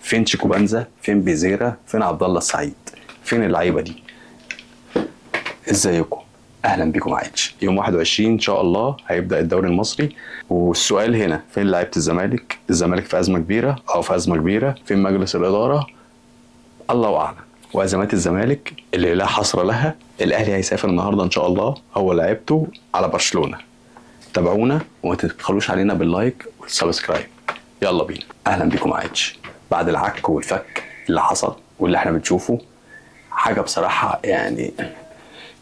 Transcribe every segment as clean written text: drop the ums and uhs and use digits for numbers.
فين شيكوبانزا؟ فين بيزيرا؟ فين عبد الله السعيد؟ فين اللعيبة دي؟ ازيكم؟ اهلا بيكم عايش. يوم 21 ان شاء الله هيبدا الدوري المصري، والسؤال هنا فين لعيبة الزمالك؟ الزمالك في ازمة كبيرة او في ازمة كبيرة؟ فين مجلس الادارة؟ الله اعلم. وازمات الزمالك اللي لا حصر لها. الاهلي هيسافر النهارده ان شاء الله هو لعيبته على برشلونة. تابعونا وما تبخلوش علينا بال like وال subscribe. يلا بينا. اهلا بيكم عايش. بعد العك والفك اللي حصل واللي احنا بنشوفه، حاجة بصراحة يعني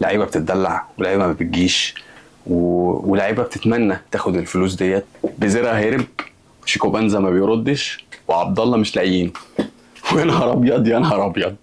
لعيبة بتتدلع ولعيبة ما بتجيش ولعيبة بتتمنى تاخد الفلوس ديت. بيزيرا هرب، شيكوبانزا ما بيردش، وعبد الله مش لاقيين. ويا نهار ابيض يا نهار ابيض،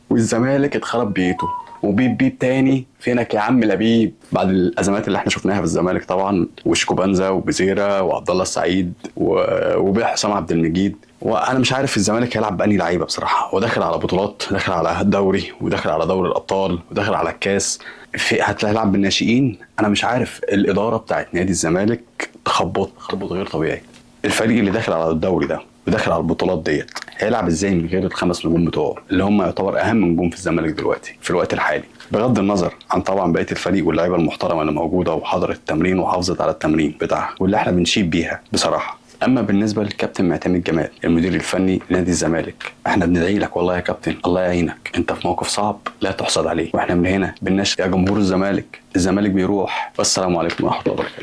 والزمالك اتخرب بيته. وبيب بيب تاني، فينك يا عم لبيب؟ بعد الازمات اللي احنا شفناها في الزمالك طبعا، وشيكوبانزا وبزيرا وعبد الله السعيد وبيع حسام عبد المجيد، وانا مش عارف الزمالك هيلعب بأنهي لعيبة بصراحة. هو داخل على بطولات، داخل على الدوري وداخل على دوري الابطال وداخل على الكاس، في هتلعب بالناشئين. انا مش عارف، الادارة بتاعت نادي الزمالك تخبط تخبط غير طبيعي. الفريق اللي داخل على الدوري ده وداخل على البطولات ديت هيلعب ازاي من غير الخمس نجوم بتوعه اللي هم يعتبر اهم نجوم في الزمالك دلوقتي في الوقت الحالي، بغض النظر عن طبعا بقية الفريق واللعيبة المحترمة اللي موجودة وحضرت التمرين وحافظت على التمرين بتاعها واللي احنا بنشيد بيها بصراحة. اما بالنسبة للكابتن معتمد جمال المدير الفني لنادي الزمالك، احنا بندعي لك والله يا كابتن، الله يعينك، انت في موقف صعب لا تحسد عليه، واحنا من هنا بنناشد يا جمهور الزمالك، الزمالك بيروح. والسلام عليكم ورحمة الله وبركاته.